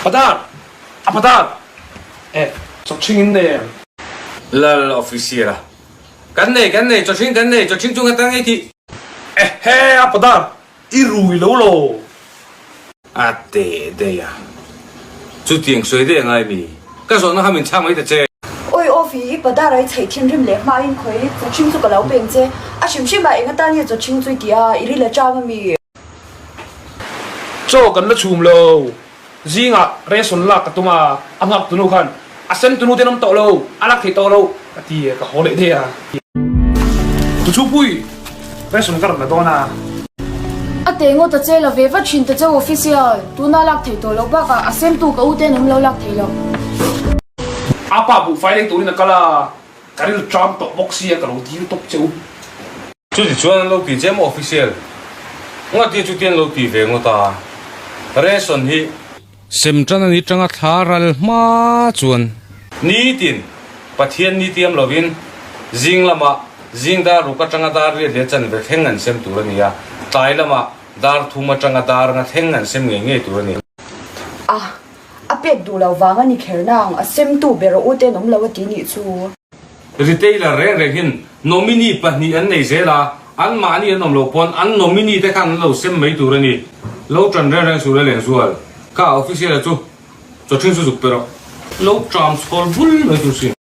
Padar! A padar! Eh, chawchhing in nei em? Lal officer a, Kan nei, kan nei, chawchhing kan nei, chawchhing chung atang ei tih. Ehe, a padar! I rui lo lo. A teh daih a, chutiang sawi daih a ngai mi? Ka zawhna kha min chhang mai ta che. Awi Awfi, i padar a i chheih thinrim leh hmain khawi chawchhing chu ka lo peng che. A hrim hrim a, eng atan nge chawchhing chu i tih a, i ri la chang a mi? Chaw kan la chhum lo. Zingah ration lak ka tum a, a nghak tunu khan a sem tunu te an awm tawh lo, a lak thei tawh lo ka ti a, ka haw leh daih a. Tuchhupui, ration ka rawn la dawn a. A teh ngawt a che la ve vat thin ta cheu official, tuna lak thei tawh loh bakah a semtu ka u te an awm lo lak thei lo. A pa buhfai leng turin a kal a, ka rilru ṭam tawh bawk sia ka lo dil tawp cheu. Chuti chuan an lo ti che maw official? Ngati chuti an lo ti ve ngawt a, ration hi. Sem tan a ni tanga thla ral hma chuan. Nitin, Pathian ni tiam lovin, zing lamah zing dar ruk atanga dar riat leh chanve thleng an sem tur a ni a, tlai lamah dar thum atanga dar nga thleng an sem ngei ngei tur a ni. A, a pek duh lo vang a ni kher nang, a semtu ber a u ten awm lo a ti nih chu. Retailer reng reng hian nominee pahnih an nei zel a, anmahni an awm loh pawn an nominee te khan an lo sem mai tur a ni. Lo tan reng reng suh la lehzual. Kha official-a chu chawṭhing chu zuk pe rawh. Lo tram chhawl bul mai tur sin.